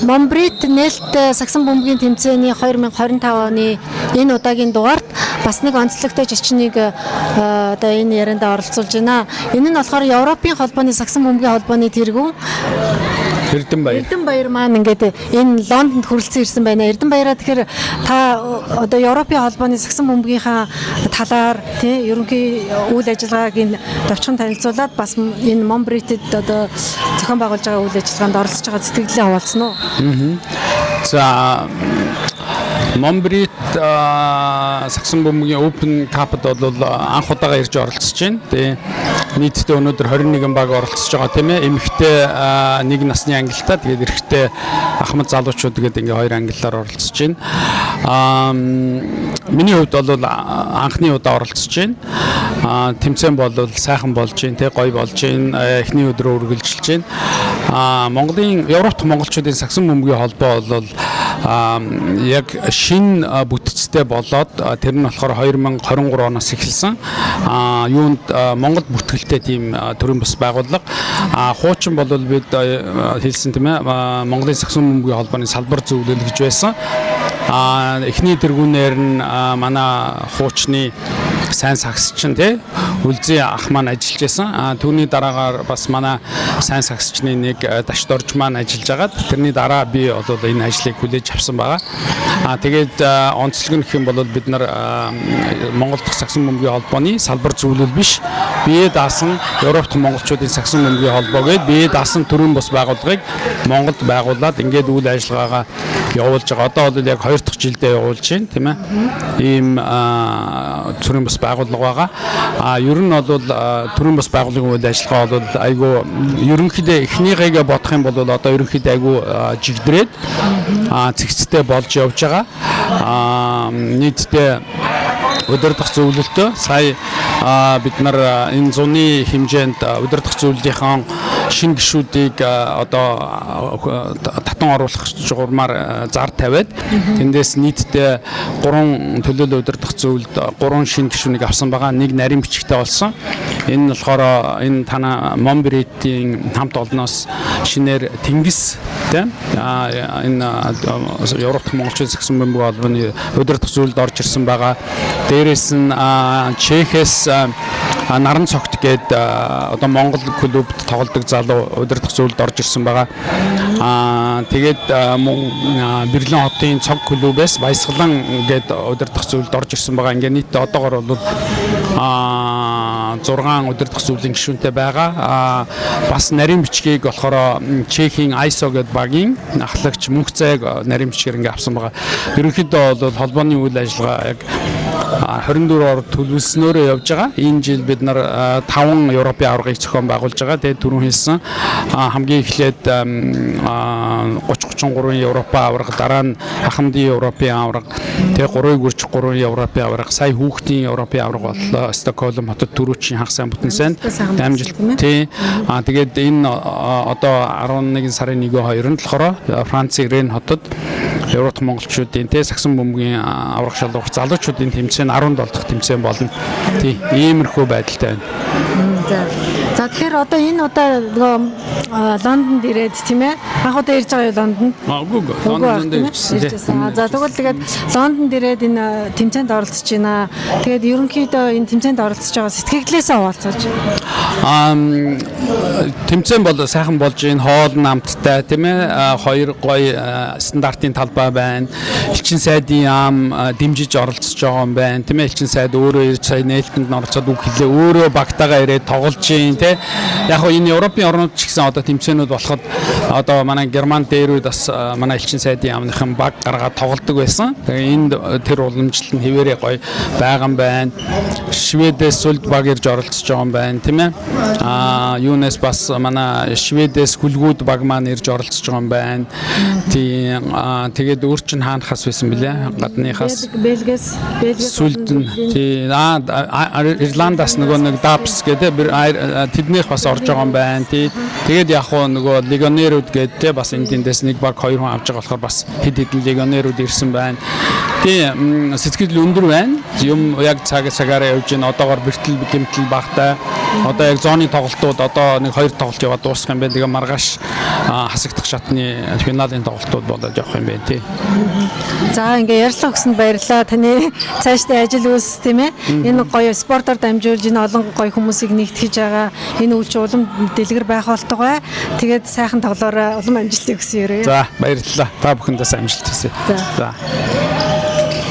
Монбрит нээлттэй сагсан бөмбөгийн тэмцээний 2025 оны энэ удаагийн дугаарт бас нэг онцлогтой жочныг одоо энэ яриандаа оролцуулж байна. Энэ нь болохоор Европын холбооны сагсан бөмбөгийн холбооны тэргүүн Эрдэнэ баяр. Эрдэнэ баяр маань ингээд энэ Лондонд хүрэлцэн ирсэн байна. Эрдэнэ баяраа, тэгэхээр та одоо Европын холбооны сагсан бөмбөгийнхаа талаар, тий, ерөнхий үйл ажиллагааг энэ товчхон танилцуулаад, бас энэ Монбритэд одоо зохион байгуулж байгаа үйл ажиллагаанд оролцож байгаа сэтгэлдээ хаваалцсан уу? За, Монбрит сагсан бөмбөгийн Open Cup-д бол анх удаага ирж оролцож байна. Тэгээ нийтдээ өнөөдөр 21 баг оролцож байгаа, тийм ээ. Эмэгтэй нэг насны ангилалтай, тэгээд эрэгтэй ахмад залуучууд гээд ингээ хоёр ангиллаар оролцож байна. Миний хувьд бол анхны удаа оролцож байна. Тэмцээн бол сайхан болж байна, тэ, гоё болж байна. Эхний өдрөө үргэлжилж байна. Монголын Европ дахь монголчуудын сагсан бөмбөгийн холбоо бол яг шинэ бүтцтэй болоод, тэр нь болохоор 2023 оноос эхэлсэн. Юунд Монгол бүртгэлтэй тийм төрийн бус байгууллага. Хуучин бол бид хэлсэн, тийм ээ, Монголын сагсан бөмбөгийн холбооны салбар зөвлөл гэж байсан. Эхний тэргүүнээр нь манай хуучны сайн сагсчин, тий, Үлзий ах маань ажиллаж байсан. Түүний дараагаар бас манай сайн сагсчны нэг Дашдорж маань ажиллаж агаад, тэрний дараа би бол энэ ажлыг хүлээж авсан байгаа. Тэгээд онцлог нь гэх юм бол бид нар Монгол дахь сагсан бөмбөгийн холбооны салбар зөвлөл биш. Бие даасан Европ дахь монголчуудын сагсан бөмбөгийн холбоо гээд бие даасан төрийн бус байгууллагыг Монголд байгуулад ингээд үйл ажиллагаагаа явуулж байгаа. Одоо бол яг хоёр дахь жилдээ явуулж байна, тийм ээ. Ийм төрийн бус байгууллага байгаа. Ер нь бол төрийн бус байгууллагын үйл ажиллагаа бол айгүй ерөнхийдөө эхнийхээгээ бодох юм бол одоо ерөнхийдөө айгүй жигдрээд цэгцтэй болж явж байгаа. Нийтдээ удирдах зөвлөлтөө сая бид нар энэ зуны хэмжээнд удирдах зөвлөлийнхөө шинэ гишүүдийг одоо татан оруулах журмаар зар тавиад, тэндээс нийтдээ гурван төлөөлөл удирдах зөвлөлд гурван шинэ гишүүнийг авсан байгаа. Нэг нарийн бичигтэй болсон. Энэ нь болохоор энэ танаа Монбритийн хамт олноос шинээр Тэнгис, тийм, энэ Европ дахь монголчууд сагсан бөмбөг холбооны удирдах зөвлөлд орж ирсэн байгаа. Дээрээс нь Чехээс Наран цогт гээд одоо Монгол клубд тоглодог залуу удирдах зөвлөлд орж ирсэн байгаа. Тэгээд мөн Берлин хотын цог клубээс Баясгалан гээд удирдах зөвлөлд орж ирсэн байгаа. Ингээ нийтдээ одоогор бол 6 удирдах зөвлөлийн гишүүнтэй байгаа. Бас нарийн бичгийг болохоор Чехийн ISO гээд багийн ахлагч Мөнх зайг нарийн бичгээр ингээ авсан байгаа. Ерөнхийдөө бол холбооны үйл ажиллагаа яг 24 ор төлөвлөснөөрөө явж байгаа. Энэ жил бид нар 5 Европын аваргыг зохион байгуулж байгаа. Тэгээд түрүүн хэлсэн хамгийн эхлээд 30 33 Европын аварга, дараа нь Ахмадын Европын аварга, тэгээд 3-ыг үржих 3 Европын аварга, сая хүүхдийн Европын аварга боллоо. Стокгольм хотод түрүүчийн хагас сайн бүтэн сайнд амжилт, тий. Тэгээд энэ одоо 11 сарын 1 2-нд болохоор Францын Рен хотод Европ монголчуудын, тий, сагсан бөмбөгийн аварга шалрах залуучуудын тэмцээн, 17 дахь тэмцээн болно. Тий, иймэрхүү байдалтай байна. За. За, тэгэхээр одоо энэ удаа нөгөө Лондонд ирээд, тийм ээ? Анх удаа ирж байгаа юу Лондонд? Үгүй, Лондонд ирсэн. За, тэгвэл тэгээд Лондонд ирээд энэ тэмцээнд оролцож байна. Тэгээд ерөнхийдөө энэ тэмцээнд оролцож байгаа сэтгэгдлээсээ хуваалцаач. Тэмцээн бол сайхан болж байна. Хоол нь амттай, тийм ээ. Хоёр гоё стандартын талбай байна. Элчин сайдын яам дэмжиж оролцож байгаа юм байна. Тийм ээ, элчин сайд өөрөө ирж сая нээлтэнд нь оролцоод үг хэлээ. Өөрөө багтаагаа ирээд тоглож байна, тий. Яг хоо энэ Европын орнууд ч гэсэн одоо тэмцээнүүд болоход одоо манай Герман дээрүүд бас манай элчин сайдын яамныхан баг гаргаад тоглодог байсан. Тэгээ энд тэр уламжлал нь хэвээрээ гоё байгаа юм байна. Шведээс сүлд баг ирж оролцож байгаа юм байна, тийм ээ. Юунаас бас манай Шведээс хүлгүүд баг маань ирж оролцож байгаа юм байна. Тийм, тэгээд өөр чинь хаанахаас байсан бэлээ? Гадныхаас. Бельгээс, Бельгээс. Сүлд нь, тий, Ирландаас нөгөө нэг Дапс гэдэг тэднийх бас орж байгаа юм байна. Тий. Тэгээд яг хуу нөгөө легионерүүд гэдэг, тий, бас энд эндээс нэг баг хоёр хүн авч байгаа болохоор бас хэд хэдэн легионерүүд ирсэн байна. Тий, сэтгэл өндөр байна. Юм яг цаг цагаараа явж байна. Одоогор бэртэл гэмтэл багтай. Одоо яг зооны тоглолтууд одоо нэг хоёр тоглолт яваад дуусах юм байна. Тэгээ маргааш Хасагдах шатны финалийн тоглолтууд болоод явах юм байна тий. За, ингээ ярьлаа өгсөнд баярлалаа. Таны цаашдын ажил үйлс, тийм ээ. Энэ гоё спортоор дамжуулж энэ олон гоё хүмүүсийг нэгтгэж байгаа энэ үйлч улам дэлгэр байх болтугай. Тэгээд сайхан тоглоорой, улам амжилтыг хүсье. За, баярлалаа. Та бүхэндээ сайн амжилт хүсье. За. За.